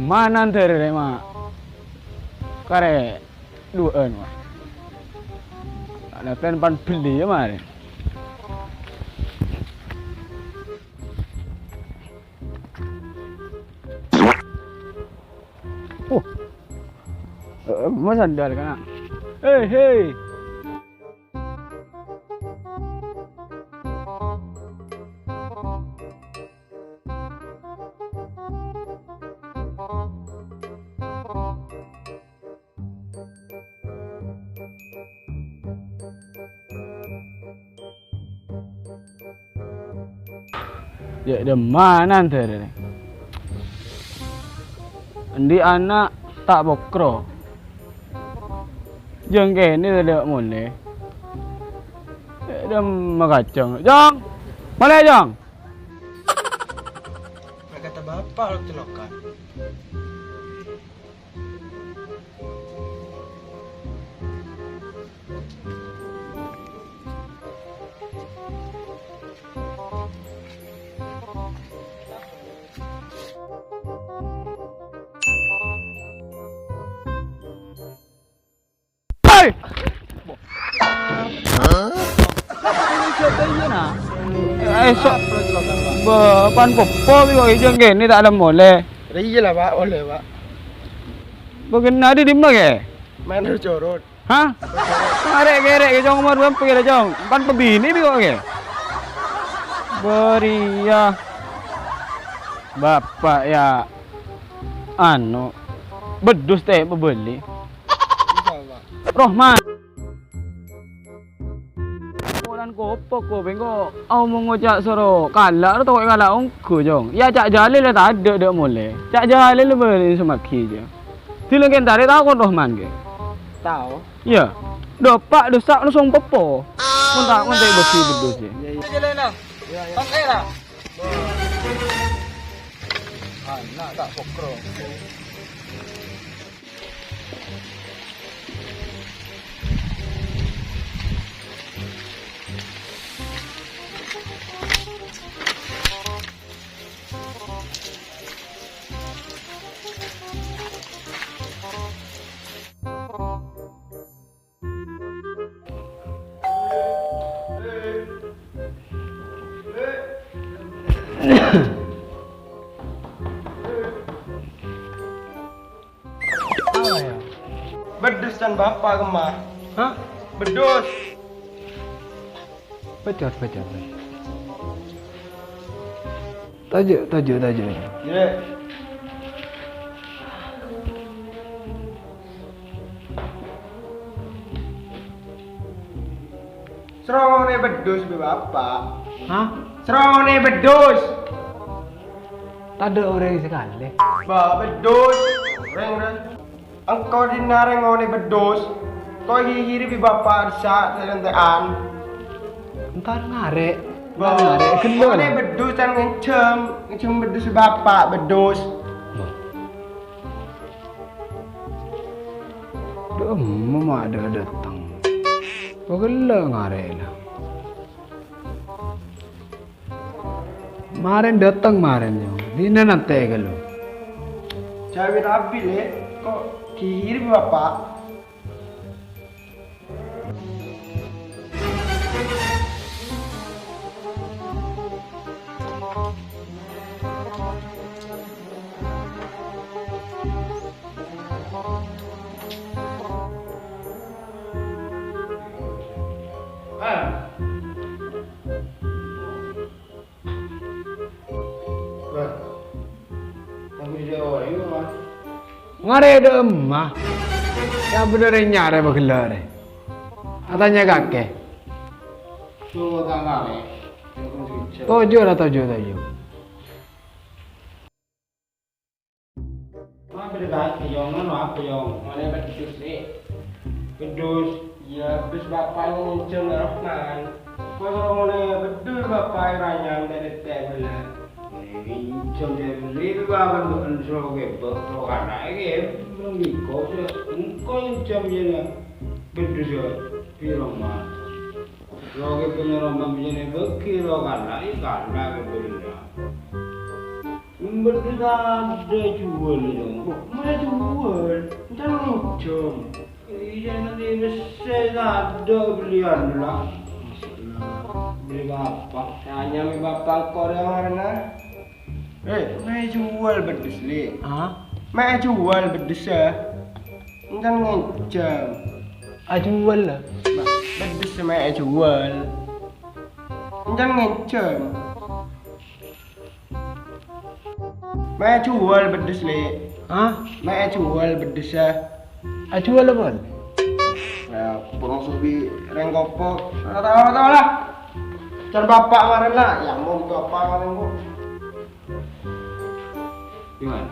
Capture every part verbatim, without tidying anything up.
Manan dâri rè, Ma'? Karè duwâ'ân, Ma'. Ana plan pan belliyâ marè. Uh. Eh, ma' sandal, kana'. Hei, hei. Jhâ' dhimmanan dâri rè? Andi' ana' ta' pokro. Jhâng kènè' tadâ' molè. Jhâ' dhimma kacang. Jhâng! Molè, Jhâng! Kata bapa' lo celokan. Hai! Eh, so-, ba-, pan popo bi' kok ijeng kene ta' lem mole. Iya lah, Pak, boleh, Pak. Bagenna di dimma ke? Main corot. Hah? Arek kerek ke, Jong, umur berapa kira, Jong? Pan pebini bi' kok ke? Beriya. Bapak ya, anu, bedus te pebeli. Rohman. Koran kopok ko, bengko. Au mau ngoca' soro kala, ro toko kala ongko, Jong. Ya, Cak Jalil la tadha' dha' mole. Cak Jalil la bali semagi, Jong. Dilengken tarik tau kon Rohman ke? Tau. Iya. Dopak dosa langsung pepo. Mun ta' ngontek besi bedus, ya. Iya, iya. Iya, Lena. Iya, iya. Pakai lah. Anak tak kokro. Bedus can bapa' kemma. Hah? Bedus. Pecot, pecot, pecot. Tajuk, tajuk, tajuk. Ye. Serongone bedus bi' bapa'. Hah? Serongone bedus. Tadha' oreng sakale. Ba, bedus. Oreng, oreng. Engko' dinna rengone bedus. Ko' gigiri bi' bapa' dissa' terente'an. Entar ngare'. Ba, entar ngare'. Gendol. One bedus can ngenjem. Ngenjem bedus bapa', bedus. Loh. Dha' emma ma' dha-, dhateng. Pagella' ngare' la. Maren dhateng maren, yo. Dina nante ghâllu. Jawab abi, Le. Ko' kirim, Bapa'? Ngare' dha' emma. Ya' bhender nyare pagella' re. Atanya kake. Toju' la toju', toju'. Ma' bâdâ bâti, Yong, anu apa, Yong? Ngone bedus, Dik. Bedus? Iyâ, bedus Bapa' ngonjem Rahman. Kok soro ngone bedus Bapa' ranyang dâri tebela. Ngonjem dâri Bapa' bukan soro kebek, soro kana' ke, belum biko, sih. Engko' ngonjem jâna bedus, ya, di Rahman. Soro kebek Rahman jâna bagi, soro kana', ya, kana' kebek. Bâdâ tadâ' juwâl, Jong. Bâ, ma' juwâl? Èntar ngènjhâm. Iyâ, nanti bessè tadâ' belliyân, la. Masyaallah. Bellè bapa'. Tanya mè' bapa' engko' rèya marèna. Eh, ma' juwâl beddus, Lè'? Hah? Ma' juwâl beddus, yâ? Èntar ngènjhâm. Ajuwâl, la? Bâ, beddus ma' juwâl. Èntar ngènjhâm. Ma' juwâl beddus, Lè'. Hah? Ma' juwâl beddus, yâ. Ajuwâl apa? Yâ, pon sobi rèng kopo. Ora tao, ora tao, la. Can bapa' marèna, la. Yâ, mon bapa' marèna, kok. Gimana?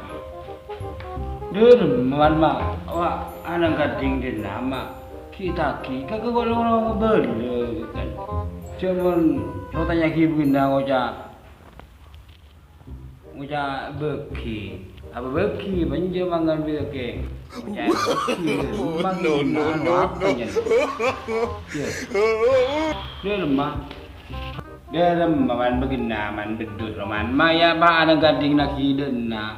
Dâremma, Ma'. Wa, ana' ghâdhing dâ' enna', Ma'. Ghi' taghi, kakè kok lo-, lo-, bâlâ, kan. Jhâ' mon lo tanya ghi' bhina ngoca'. Ngoca' bâghi. Apa bâghi? Bânjâ mangan bâghi. Ngoca' bâghi. Emang no, no, anu no, apa no. Nya? Yâ. Dâremma. Dâremma man bâghi na man beddhus roman. Ma' yâ, Pa', ana' ghâdhing naghi dâ' enna'.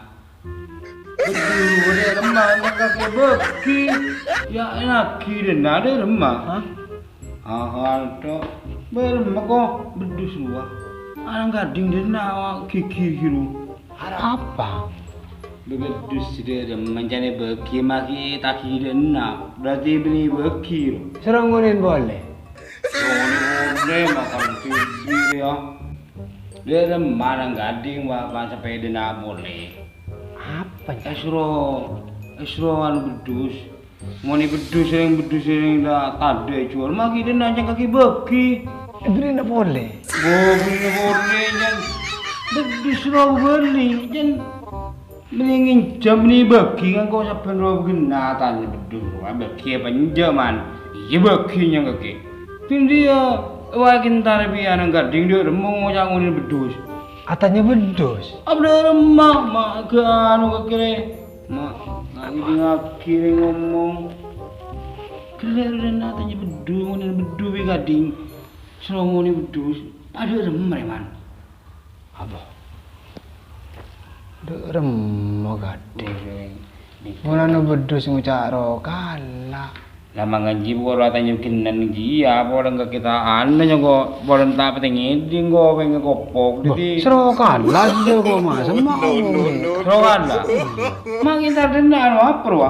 Beddhus dâremma nang kakè bâghi. Yâ, naghi dâ' enna' dâremma. Hah? Aha, to. Bâremma ko beddhus rowa. Ana' ghâdhing dâ' enna' ghighir ghiru. Apa? Beddhus dâremma, mancane bâghi maghi taghi dâ' enna'. Berarti bânnè bâghi, ro. Soro ngonen polè. Soro ngonen polè, makan ghighir, yâ. Dâremma ana' ghâdhing, wa, wa sepedana polè. Apa, Cak? Èsoro, èsoro anu beddhus. Mon è beddhus sèrèng, beddhus sèrèng ta-, tadâ' èjuwâl, maghi dâ' enna' cangkaghi bâghi. Èberri'na polè. Bâghi polè, Jan. Beddhus rowa bâli, Jan. Mending nginjhâm nè bâghi, kan ko' sabbhân rowa bâghi na tanya beddhus rowa bâghi apa enjâ', Man? Iyâ, bâghi cangkaghi. Bhindhiyâ, wa kèntar bi' ana' ghâdhing dâremma ngoca' ngonen beddhus. Atanya beddhus. Abdâremma, ma' ghâ anu kakè rè. Ma', ngèdingngaghi rè ngomong. Ghellâ' rè na tanya beddhus, ngonen beddhus bi' ghâdhing. Soro ngonen beddhus. Padâ remma rè, Man. Apa? Dâremma ghâdhing. Mon ana' beddhus ngoca' rowa kala'. Lah, manganji pokok la tanya ghinan jiya, apa orang kakè ta' anu nyangko, polan ta' patè ngèding ko, pèngèn kopok. Bâh, dâddhi soro kala' sih ko, Mas. Soro kala'? Ma' kèntar dâ' enna' anu apa rowa?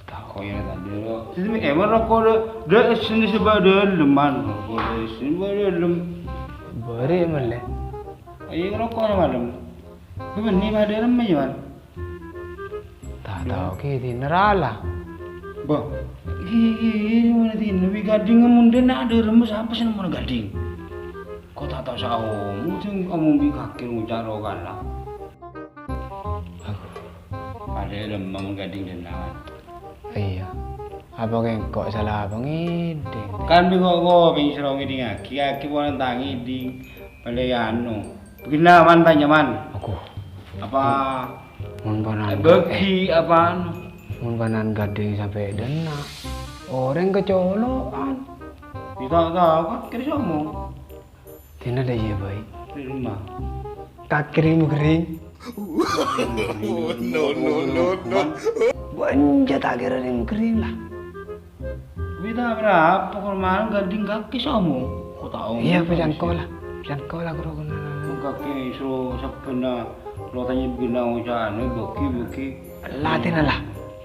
Tako'è tadâ' ro. Sini emang roko' dâ', dâ' sini sèbâ dâlem, Man. Roko' dâ' sini sèbâ dâlem. Bâri' mellè. Ayo roko' malem. Bâbânnè padâ remma, yâ, Man. Ta' tao ghi' dinna rala. Bâh, ghi', ghi', ghi', mon dinna bi' ghâdhing mon dâ' enna' dâremma sapa sè nemmona ghâdhing? Ko' ta' tao saomong, sè omong bi' kakè ngoca' rowa kala'. Padâ remma mon ghâdhing dâ' enna'. Iyâ. Apa kèng ko' sala apa ngèding? Kan bi' ko', ko' pèng soro ngèdingngaghi, kakè pon ta' ngèding. Padâ anu. Bâghi na, Man, tanya, Man. Aku. Apa mon panan bâghi, apa anu? Mon panan ghâdhing sampè' dâ' enna'. Orèng kacolo'an. Kita tahu kan, kira somo. Dina dâ' iyâ bhâi. Di rumah. Kakè rèng-mèghering. No, no, no, no. Bânjâ ta' kèra rèng-mèghering, la. Wita berapa kalau malam ghâdhing kakè somo? Ko' tao. Iyâ, pèjangko, la. Pèjangko, la, karo kena. Kakè soro sabbhân lo tanya bâghi na ngoca' anu, bâghi, bâghi. La, dina, la.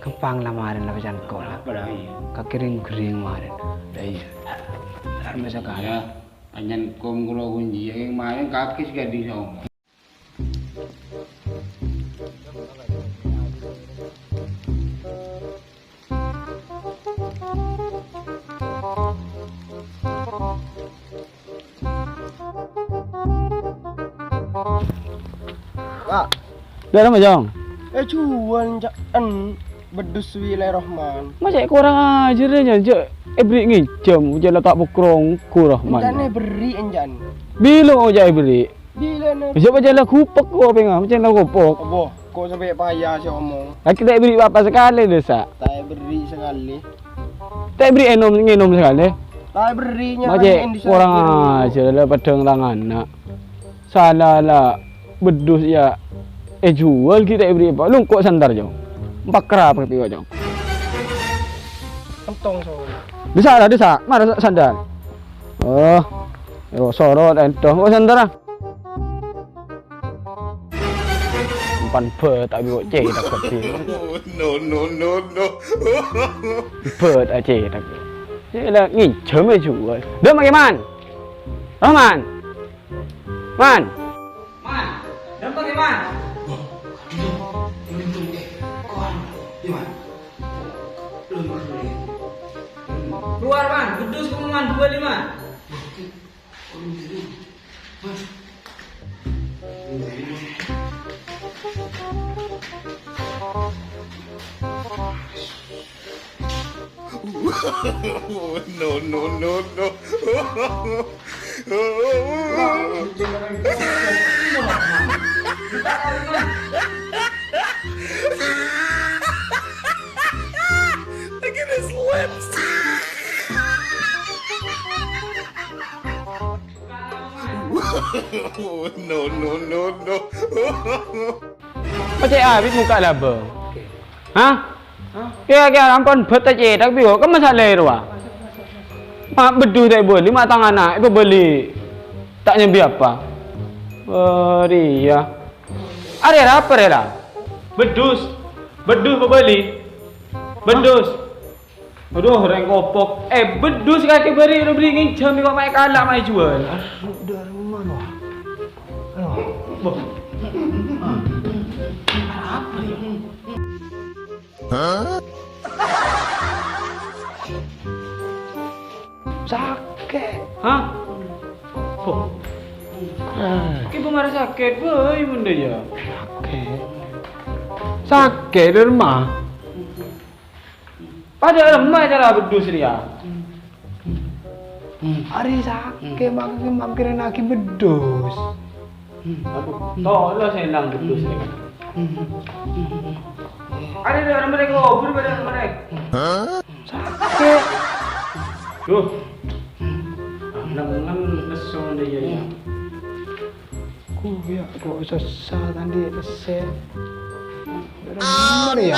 Ghâmpang, la, marèn, la, pèjangko, la. Apa, la, iyâ? Kakè rèng-mèghering marèn. La, iyâ. Armè sakala. Iyâ. Anyan kom kula kunci, yang main kakis gading sama. Pak. Dâ' remma, Jong? Eh, juwâl, Cak, en, beddhus Wilairahman. Masa' korang ajhâr, Jong? Jhâ' èberri' ngènjhâm, jhâ' la ta' pokro ongghu, Rahman. Ènjhâna èberri', ènjhân. Bilâ jhâ' èberri'? Bilâ, na? Jhâ' pajhât la gupek ko' pènga, pajhât la gupek. Apa? Ko' sampè' paya sè omong. Lagi ta' èberri' apa sakalè, dâ' sa'. Ta' èberri' sakalè. Ta' èberri' ènom, ngènom sakalè. Ta' èberri' nya. Masa' kan korang ajhâr, la padhâng tanganna. Sala la, beddus ya èjhuwâl ghi' ta' èberri' apa. Lu engko' sèntar, Jong. Pakra apa piwa, Jong? Entong, Song. Dissa' la, dissa'. Mara sa-, sandal. Oh. Ro-, soro, entong. Engko' sèntar, ah. Empan bât, abi kok cètak ghi'. No, no, no, no. Bât, ah, cètak. Cè' la ngènjhâm èjhuwâl. Dâ' ma' kè, Man. Rahman. Man. Man, dâ' ma' kè, Man. Wah, aduh, beruntung, eh. Kowan, iya, Man. Belum, belum, belum. Keluar, Man. Beddus kamu, Man. Dua lima. Wah, oke. Belum, belum. Belum, belum. No, no, no, no. Look at his lips. No, no, no, no. Pacè' abit mokka' labâng. Hah? Kèya-kèya ampon bât ta' cètak, piyo? Kemma salè rowa. Ma' beddus ta' èbâli, ma' tang ana' èpabâli. Ta' nyambi apa? Oh, rèya. Arè arapa rè la? Beddus. Beddus pabâli. Beddus. Aduh, rèng kopok. Eh, beddus kakè bâri' lo bâri' ngènjhâm kok ma' èkala' ma' èjhuwâl. Aduh, dâremma, wah. Aduh. Boh. Apa ya? Sakè'. Hah? Boh. Kè bâ' mara sakè' bhâi mon dâ' iyâ. Sakè'. Sakè' dâremma. Padâ remma cara beddus rèya. Arè sakè' mak-, makkèrènaghi beddus. Aduh, tolo sè nang beddus rèya. Arè dâ' remma rè, kobhur padâ remma rè. Sakè'. Duh. Nang-nang nesso dâ' iyâ. Ku ya, kok sassa tandhi pèssè. Remmer ya.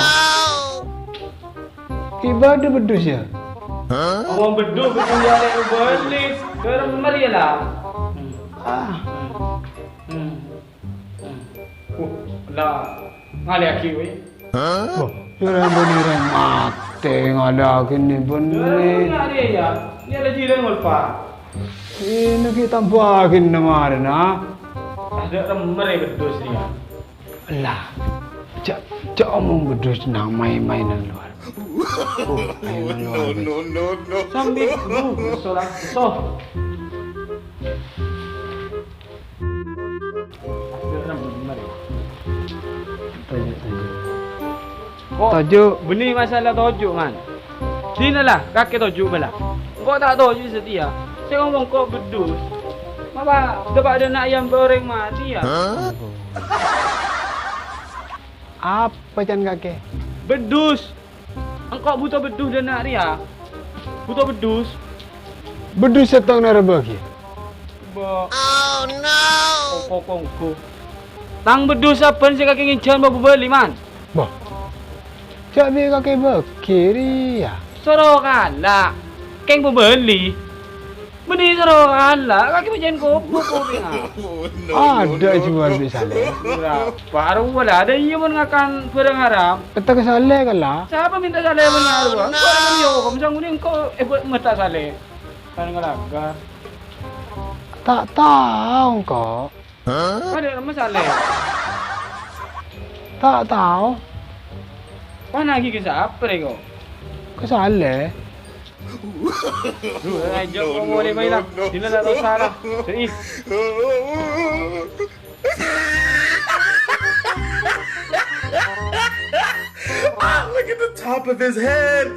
Kè bâdâ beddus ya? Omong beddus, beddus ya, lek bâli. Remmer ya, la. Ah. Hmm. Hmm. Uh, la. Ngalèyaghi, wè. Wah, ya rèng bânnè rèng matè ngalèyaghi bânnè. Iyâ, la jireng, Ulfa. Ino ghi' tambâghi marèna. Adâ' remmer è beddus rèya. Ella, jhâ', jhâ' omong beddus nang maèn-maènan lowar. Oh, maènan lowar. No, no, no, no. Sambi, oh, so la, so. Toju', toju'. Kok toju'. Bânnè masalah toju', Man. Dinala, kakè toju' bâlâ. Engko' ta' toju' satèya. Sè ngomong kok beddus. Mapa dâpa' dâ' na' èyambâ orèng matè, ya? Apa can kakè? Beddus. Engko' bhuto beddus dâ' na' rèya. Bhuto beddus. Beddus sèttong nara bâgi. Bo. Oh, no. Kongko, kongko. Tang beddus sabbhân sè kakè ngènjhâm bâbu bâli, Man. Bo. Jhâ' bi' kakè bâgi rèya. Soro kala'. Kèng pabâli. Bânnè soro kala', kakè bâjâna kobhur, kobhur, ah. Adâ' èjhuwâl bi' Saleh. Ora, bâru wala adâ' iyâ mon ngakan bârâng haram. Pètta ka Saleh kala'. Sapa mènta Saleh mon ngaruwa? Engko' kan yo, kom sangguni engko' èbâ mètta Saleh. Kan ngalanggar. Ta' tao engko'. Hah? Adâ' remma Saleh. Ta' tao. Panagi ka sapa rè ko'? Ka Saleh. Duh, ayo, no, no, molè, no, mai, lah. No. Dina la tao sala. Sèi. Ah, look at the top of his head.